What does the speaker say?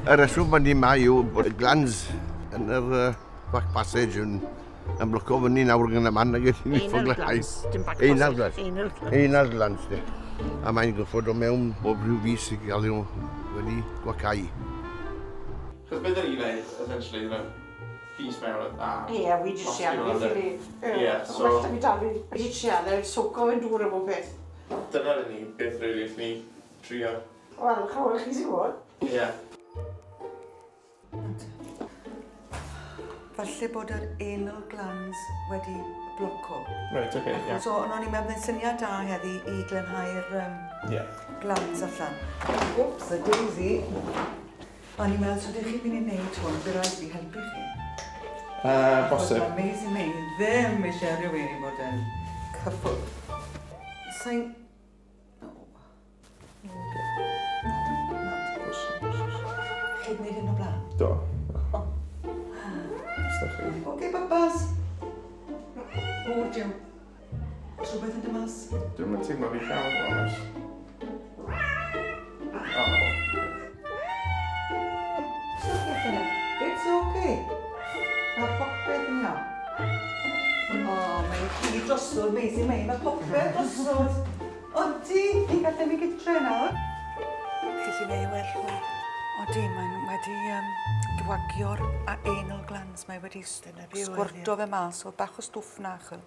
Y reswm bod ni yma yw bod y glands yn yr back passage yn bloco fyny nawr gan y man ag ydyn ni'n Anal glands, dim back passage. Anal glands. Anal glands. Anal glands, di. A mae'n goffod o mewn bob rhyw fus i gael nhw wedi gwacau. Chos beth ydyn ni'n neud, essentially, you know, fus mewn a... Ie, wi di trial, fi ffili. Ie, so... Well da fi dalu. Wi di trial, soco fe'n dŵr am o beth. Dyna'r unig beth, really, allwn ni trio. Wel, chawr chi sy'n gwybod. Ie. Falle bod yr anal glands wedi bloco. Right, okay, yeah. So, o'n i'n meddwl syniad da heddi i glanhau'r glands allan. Oops, a daisy. O'n i'n meddwl, so ydych chi'n mynd i wneud hwn, bydd rhaid fi helpu chi. Bosib. Mae Maisie May ddim eisiau rhywun i fod yn cyffwrdd. Sa'n... Chi'n gwneud hyn o blaen? Do. Oce, papas. O, diw. Oes rhywbeth yn dymas? Dwi'n mynd teimlo fi llawn, honest. O. It's okay, Philip. It's okay. Mae popeth yn iawn. O, mae hi drosodd, Maisie May. Mae popeth drosodd. Odi, ni'n gallu mi gytre nawr. Chi sy'n ei well mwy. Odi, mae'n wedi dwagio'r anal glands. Mae wedi sgwrto fe mas o bach o stwff na, chwl.